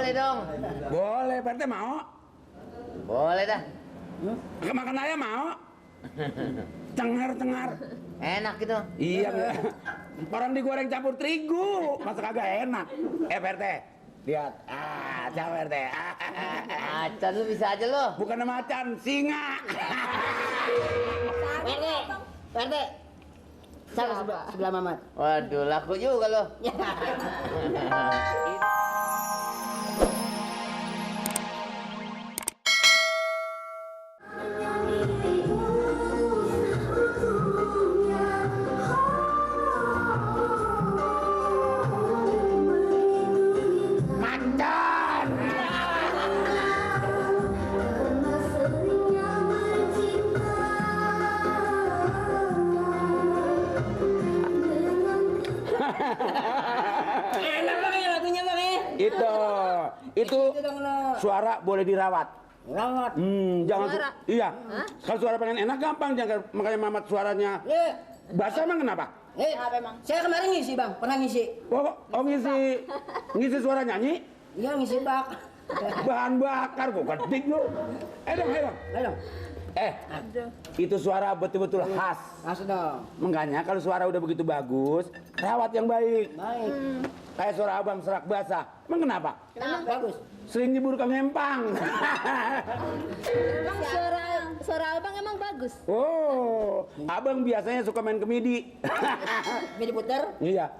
boleh dong. Boleh, Pak RT mau? Boleh dah. Makan ayam mau? Cengar. Enak gitu. Iya, orang digoreng campur terigu, masa kagak enak. Pak RT, lihat. Coba Pak RT. Macan lu bisa aja lo. Bukan macan, singa. Pak RT. Sebelah Mamat. Waduh, laku juga lo. Enak Bang ya lagunya Bang ya. Itu suara boleh dirawat. Rawat. Jangan Suara? Iya. Kalau suara pengen enak gampang, jangan makanya Mamat suaranya. Basah emang kenapa? Apa emang? Saya kemarin ngisi Bang, pernah ngisi. Oh ngisi suara nyanyi? Iya ngisi bak. Bahan bakar kok kedik lu. Dong. Ayo. Itu suara betul-betul khas. Masuk dong. Makanya kalau suara udah begitu bagus, rawat yang baik. Baik. Kayak suara abang serak basah. Emang kenapa? Bagus. Sering diburu ke ngempang. Emang suara abang emang bagus. Oh, abang biasanya suka main ke MIDI. Midi puter. Iya.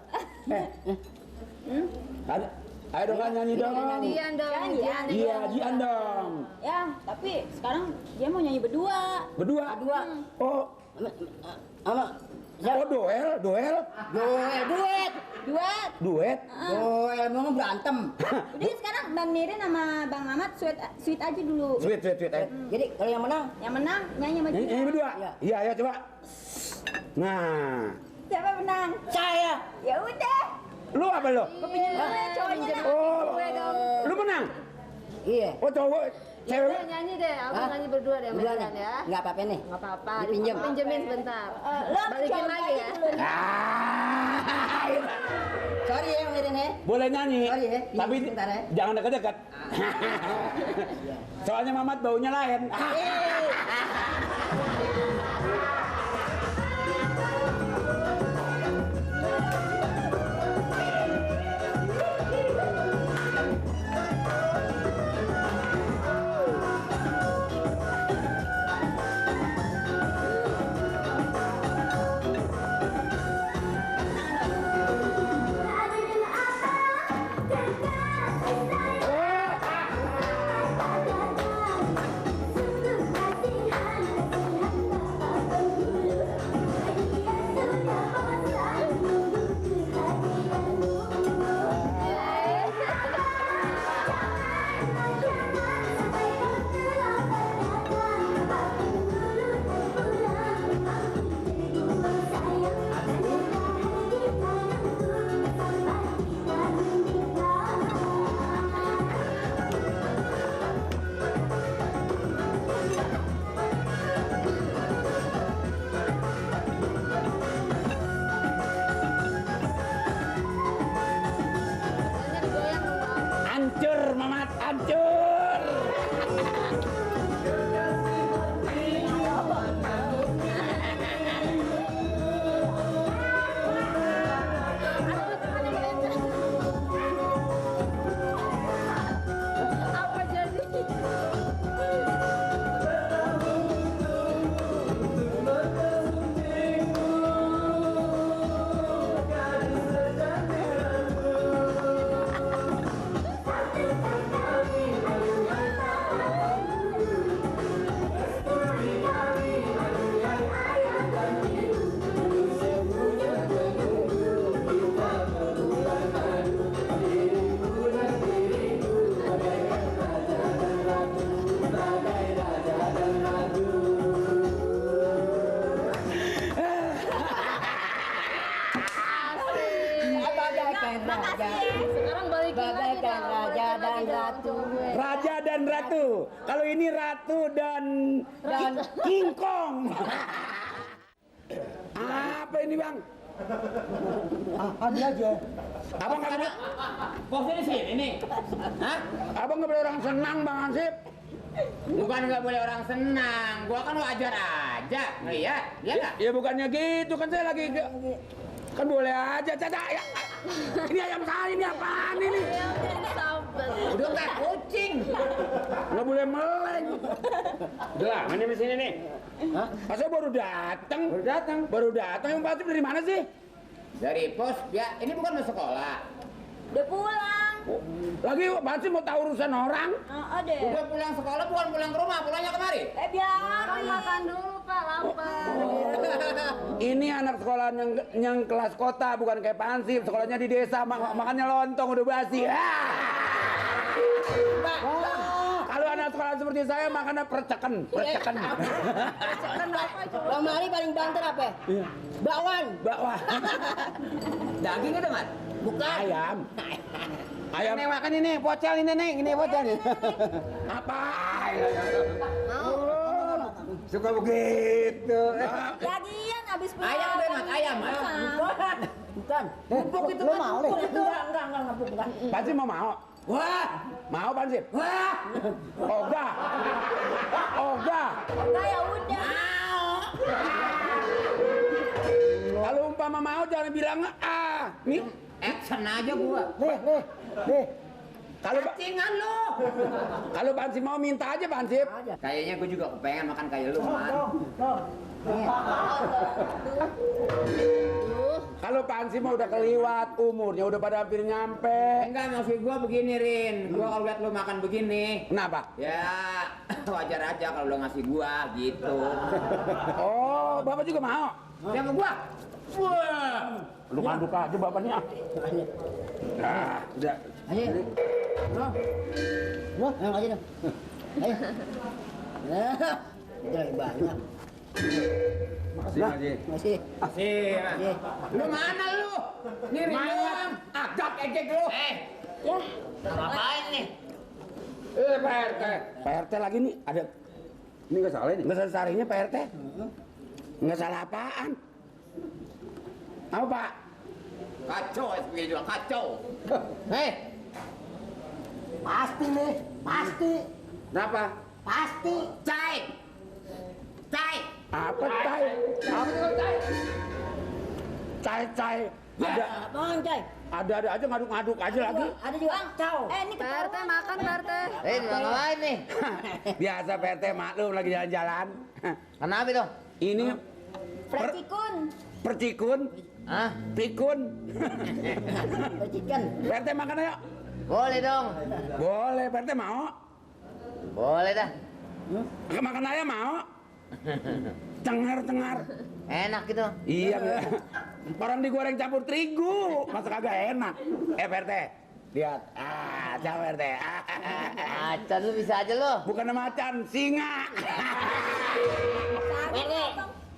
Ayo dong nyanyi dong. Dian dong. Iya, Jian dong. Ya, tapi sekarang dia mau nyanyi berdua. Berdua. Oh, Ama. duel. Duet. Duet. Duet. Mau berantem. Udah sekarang Bang Nirin sama Bang Mamat sweet aja dulu. Sweet. Jadi kalau yang menang Yang menang nyanyi sama dia. Ini berdua. Iya. Iya, ayo coba. Nah, Siapa menang? saya. Ya udah. lu apa lu? Gue pinjam dulu ya cowoknya. Oh, lu menang. Iya. Oh, cowok. Ya Cewek. udah nyanyi deh, abang Hah? nyanyi berdua deh Berdua beneran nih. ya. Enggak apa-apa nih. Nggak apa-apa, Dipinjem. pinjemin sebentar. Lo Balikin coba lagi ya. aja dulu. Sorry ya Bang Nirin ya. Boleh nyanyi. Sorry ya, Tapi sebentar ya. jangan dekat-dekat. Soalnya Mamat baunya lain. Hancur, Mamat, hancur. Apa jadi? Sekarang balikin lagi Bagaikan dong. raja dan ratu. Raja dan ratu. Kalau ini ratu dan King Kong. Apa ini, Bang? Ada aja. Abang nggak boleh. Posnya di sini nih. Hah? Abang nggak boleh orang senang Bang Hansip. Bukan nggak boleh orang senang. Gua kan wajar aja. Ngeliat, iya nggak? Ya bukannya gitu kan saya lagi kan boleh aja. Caca ya. Ini ayam saya ini apaan ini? Udah kayak kucing. Nggak boleh meleng. Udah lah, mana di sini nih? Hah? Masa baru datang? Baru datang. Yang pasti dari mana sih? Dari pos, ya ini bukan mau sekolah. Udah pulang. Lagi pasti mau tahu urusan orang. Ada. Udah pulang sekolah, bukan pulang ke rumah, pulangnya kemari. Biar Makan dulu Pak, lapar. Ini anak sekolah yang kelas kota, bukan kayak Pansip. Sekolahnya di desa, makannya lontong udah basi. Kalau anak sekolah seperti saya makannya perceken. Bang Mari paling banter apa? Bakwan. Bakwan. Daging itu, Mat? Bukan. Ayam. Ayam. Ini makan ini, pocel ini, Neng. Ini pocel. Apa? Suka begitu. lagian habis pulang. Ayam deh, Mat. Ayam, Mat. Bukan. Empuk itu, Lu Mat. mau nih? Enggak, bukan. Pansip mau? Wah! Mau Pansip? Wah! Oga. Enggak ya udah. Kalau umpama mau jangan bilang nih. Action aja gua. Nih. Kalau Cacingan lu. kalau Pansip mau minta aja Pansip. Kayaknya gua juga kepengen makan kayak lu, Mat. Kalau Pansip mau udah keliwat umurnya udah pada hampir nyampe. Enggak, maksud gua begini, Rin. Gua kalau lihat lu makan begini, Kenapa? ya wajar aja kalau lu ngasih gua gitu. Oh, Bapak juga mau? Siapa gua? Wah! Lu ngaduk aja bapaknya. Nah, udah. Ayo. Loh, yang aja dong. Ayo. Nah, itu lagi banyak. Makasih. Masih. Sih, Masih. lu mana lu? Nih, Rin doang. Agak ejek lu. Ya. Ngapain nih? Pak RT. Pak RT lagi nih ada. Ini nggak salah ini. Nggak salah sarinya Pak RT. Nggak salah apaan? Apa Pak? Kacau, SPG juga kacau. Hei, Pasti nih, pasti. kenapa? Pasti. Cai! Cai! Apa cai? Apa itu cai? Cai. Ada Bang, Cai. ada aja ngaduk-ngaduk aja lagi. Ada juga. Ciao. Ini Pak RT makan Pak RT. Ngapain nih? Biasa Pak RT maklum lagi jalan-jalan. Kenapa itu? Ini Percikun. percikun, Hah? pikun. Chicken. Pak RT makan ayo. Boleh dong. Boleh, Pak RT mau? Boleh dah. Makan ayam mau? Cengar. Enak gitu. Iya, orang digoreng campur terigu, masa kagak enak. Pak RT, lihat. Coba RT. Macan lu bisa aja lu. Bukan macan, singa.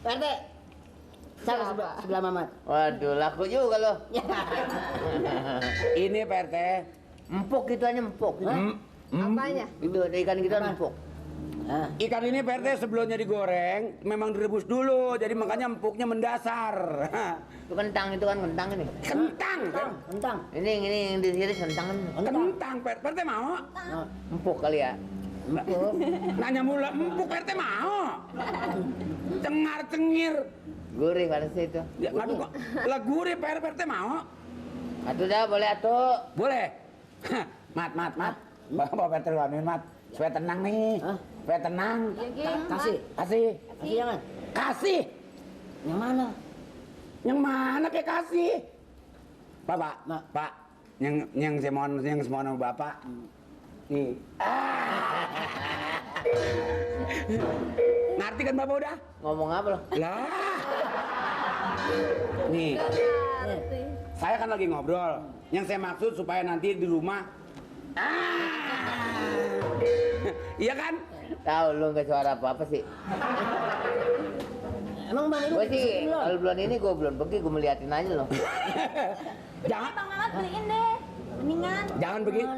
Perte. Sana sebelah Mamat. Waduh, laku juga lo. Ini Pak RT. Empuk gitu aja empuk. Apanya? Itu ada ikan gitu empuk. Nah, Ikan ini Pak RT sebelumnya digoreng, memang direbus dulu, jadi makanya empuknya mendasar. Itu kentang ini. Kentang. kentang. Ini yang di sini kentang kan. Kentang, Pak RT mau? Nah, Empuk kali ya. Nanya mula, empuk Pak RT mau? Cengar-cengir. Gurih pada situ. Ya, ngadu kok. Lah gurih Pak RT mau? Atuh dah boleh atuh. Boleh. Mat. Bapak RT luanin, Mat. Supaya tenang nih. Hah? Supaya tenang. kasih. Kasih. Kasih jangan. Kasih. Yang mana? Yang mana kayak kasih? Pak. Mak. Pak. Yang semon sama Bapak. Nih. Ngerti kan Bapak udah? Ngomong apa lo? Lah. Nih, saya kan lagi ngobrol. Yang saya maksud supaya nanti di rumah. Iya kan? Tahu lu nggak suara apa sih? Emang Bang Gue itu sih belum? kalau bulan ini gue belum pergi, gue meliatin aja loh. Jangan Bang Mamat beliin deh. Mendingan. jangan begitu.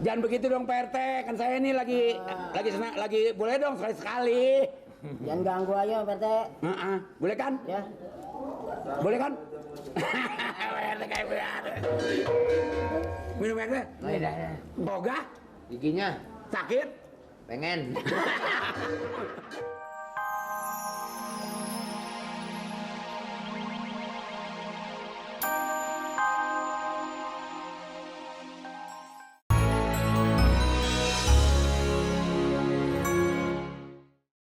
Jangan begitu dong Pak RT. Kan saya ini lagi senang, lagi boleh dong sekali-sekali. Jangan ganggu aja Perte. Boleh kan? Ya. Boleh kan? RT Minum air teh. Oh, iya, iya. Boga, Giginya sakit. pengen.